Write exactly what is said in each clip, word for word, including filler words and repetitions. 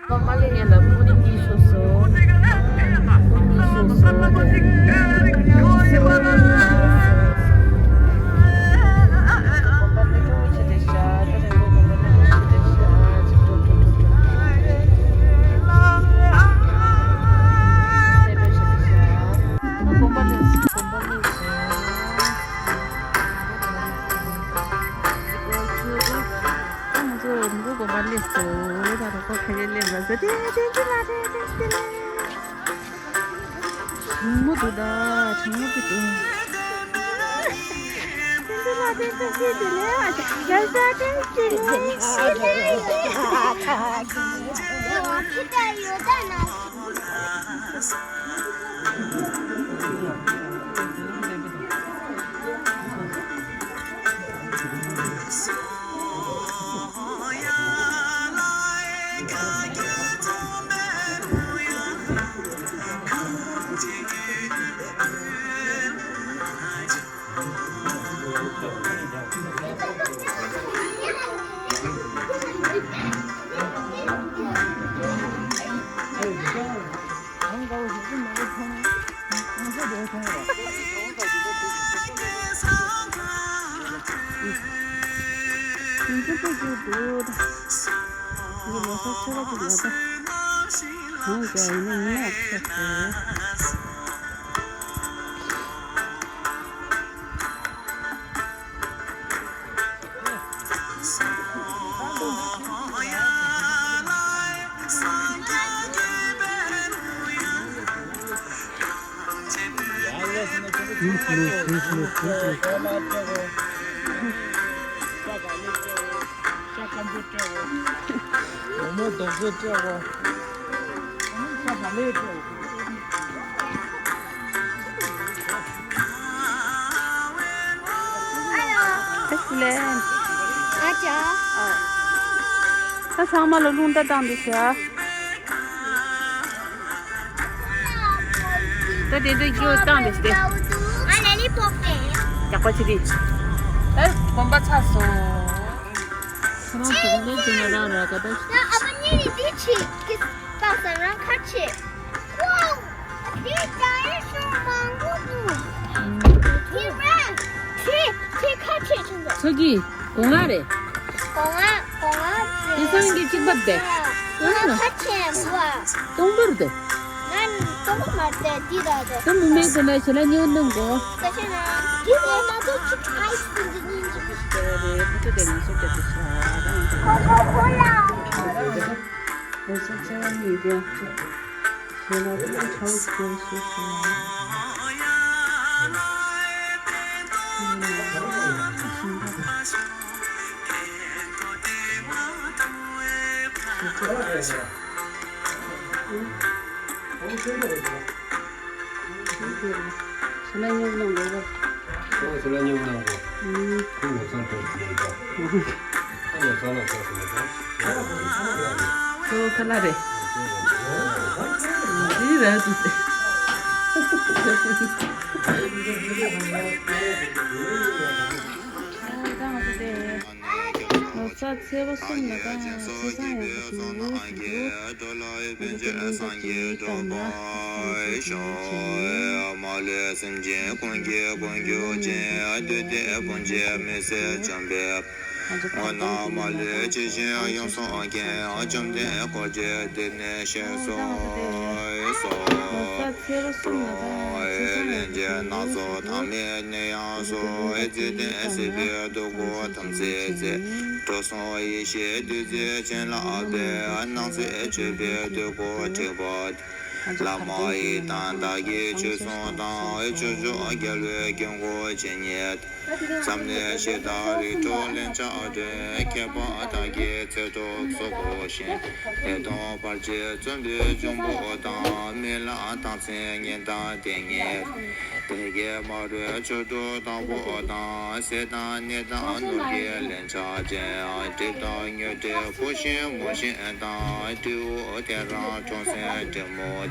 ཀོ་མ་ལི་ངས་ལ་ཕུ་ནི་གཉིས་ཤོག་སོ། ཕུ་གཉིས་ཤོག་སོ། ང་ཚོ་རོང་པོ་དགོན་པ་སླེབས་སོང་། ད་རོང་པོ་ཁ་ཤས་སླེབས་ལ་ཟེར་ཏེ་ཏེ་ཏེ་ལ་ཏེ་ཏེ་ཏེ་ལ། གྲང་མོ་འདུག་ད། གྲང་མོ་འདུག་ཏེ་ཏེ་ལ་ཏེ་ཏེ་ཏེ་ལ་ཏེ་ཏེ་ལ་ཏེ་ཏེ་ལ། ཨེག་སི་ལེན། ཨ་ཅག་ད་ཚང་མ་ལ་རླུང་རྟ་བཏང་འདུག་ཟེར། ད་དེ་འདྲ་སྐྱོ་བཏང་འདུག་སྟེ། ང་ལ་ལི་པོབ་སྟེ། ཡག་པོ་བྱེད་དེ། ད་གོམ་པ་ཚར་སོང་། ཁྱེད་རང་ཚོ་ལས་བྱེད་ན་རང་ར་ག་ད། ད་ཨ་ཕ་གཉིས་ནི་འདི་བྱེད་ཀྱི་བཏང་ས་རང་ཁ་ཆེ། ཝའོ། འདི་ད་རེ་ཤོ་མང་པོ་འདུག་ཁྱེད་རང་ཁྱེད་ཁྱེད་ཁ་ཆེ་ཆུང་འདུག་ཚོ་གི་སྒོ་ང་རེད། སྒོ་ང་སྒོ་ང་དེ་སང་གི་གཅིག་པ་དེ། ང་ཁ་ཆེ་བ། སྟོང་པར་དེ། ང་སྟོང་པ་མ་དེ་འདི་ད་དེ། ད་མུ་མེད་དེ་ན་ཞེ་ལ་ཉོ་གནང་གོ། ད་ཆེ་ན་འདི་ལས་ན་དེ་གཅིག་ཨའི་སི་འདི་ཉིན་གཅིག་ཤི། དེ་རེད་ཕུ་ཏུ་དེ་ང་ཚོ་དེ་དེ་ཤ་ད་ང་ཚོ། ཁོ་ཁོ་ཁོ་ལ། ལོ་ཚོད་བཅོ་ལྔ་ཡིན་ཏེ། ཞེ་ལ་ཏེ་ཁྲའོ་སི་ཀེ་ཞུ་ཞུ། ཞེ་ལ་ཉོ་གནང་དགོས་པ། ཁོང་ཚོ་ལ་སྙོབ་གནང་དགོས། ཨུམ། ཁོང་ལོ་ཚང་ཐོག་ཏུ་ཡོད་པ། ཁོང་ལོ་ཚང་ལ་ཐོག་ཏུ་མེད་པ། ཁོ་ཁ་ལག་རེད། འདི་ར་ཏུ་ཏེ། ཨ་ད་ང་ཚོ་དེ། ལོ་ཙཱ་ཚེས་པ་གསུམ་ལ་ད་ཚེས་བཟང་ཡག་པོ་འདུག་འདུག་ང་ཚོ་གླིང་ག་གཅིག་བཏང་ན་ང་ཚོ་གླིང་ག་བྱས་ནས། མ་ལུས་སེམས་ཅན་ཀུན་གྱི་ཀུན་གྱུར་ཅན། བདུད་སྡེ་ཕུང་བྱེད་མི་བཟད་འཇོམས་པའི། ང་ནི་མ་ལུས་ཇི་བཞིན་ཡོངས་སུ་མཁྱེན། བཅོམ་ལྡན་འཁོར་བཅས་འདི་ནས་གཤེགས་སུ་གསོལ། ལྷན་ཅིག་སྣ་ཚོགས་ཐ་མའི་ནད་ཡམས་སོགས། འཇིག་རྟེན་སྲིད་པའི་སྡུག་བསྔལ་ཐམས་ཅད་སེལ། འགྲོ་གསུམ་ཡེ་ཤེས་བདུད་རྩིས་བྱིན་བརླབས་པའི། སྣང་སྲིད་འཆོལ་བའི་སྡུག་པོ་འཁྲུགས་པ། བླ་མ་ཡི་དམ་བདག་གིས་ཆོས་གསུངས་དང་། ཕྱོགས་བཅུའི་རྒྱལ་བའི་དཀྱིལ་འཁོར་ཇི་སྙེད། མཚམས་ནས་ཞི་བདག་རིགས་དྲུག་ལན་ཆགས་སྒྲོལ། མཁས་པ་བདག་གིས་ཚེ་ཐུབ་སོགས་བསྐོར་ཞིང་། ལས་དང་བར་ཆད་བཅོམ་པའི་འབྱུང་པོ་དང་། རྨི་ལམ་རྟགས་མཚན་ཉིད་དང་དེ་ཉིད། དེ་ཀའི་མ་རུངས་ཆོས་དྲུག་དང་པོ་དང་། ཟས་དང་ནི་དང་ནོར་གྱི་ལན་ཆགས་ཅན། གྲིབ་དང་དངོས་གྲིབ་ཕོ་ཤིང་མོ་ཤིང་དང་། སྤྲེའུ་དེ་རང་ཁྲོ་སེམས་དྲེད་མོ་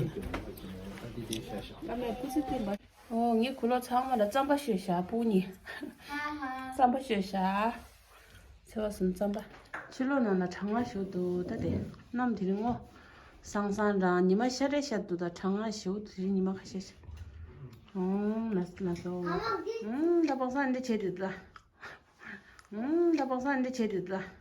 ད་འདི་དེ་བྱ་ཞོག་ཨ་མས་སྐུ་ཚེ་བརྟན་པ། ཨོ་ངའི་གུ་ལོ་ཚང་མ་ལ་རྩམ་པ་བཤོས་བཞག་སྤུ་གུ་གཉིས། རྩམ་པ་བཤོས་བཞག་ཚེ་བ་གསུམ་རྩམ་པ། ཕྱི་ལོགས་ནང་ལ་གྲང་ངར་ཞེ་པོ་འདུག་ད་དེ་གནམ་དེ་རིང་ངོ་། སང་སང་རང་ཉི་མ་ཤར་རེ་ཤར་འདུག་ད་གྲང་ངར་ཞེ་པོ་འདུག་དེ་རིང་ཉི་མ་ཁ་ཤས་ཤར། ཨོང་ན་ན་སོ། ཨོང་ད་པག་སང་འདི་བྱས་འདུག་ད། ཨོང་ད་པག་སང་འདི་བྱས་འདུག་ད།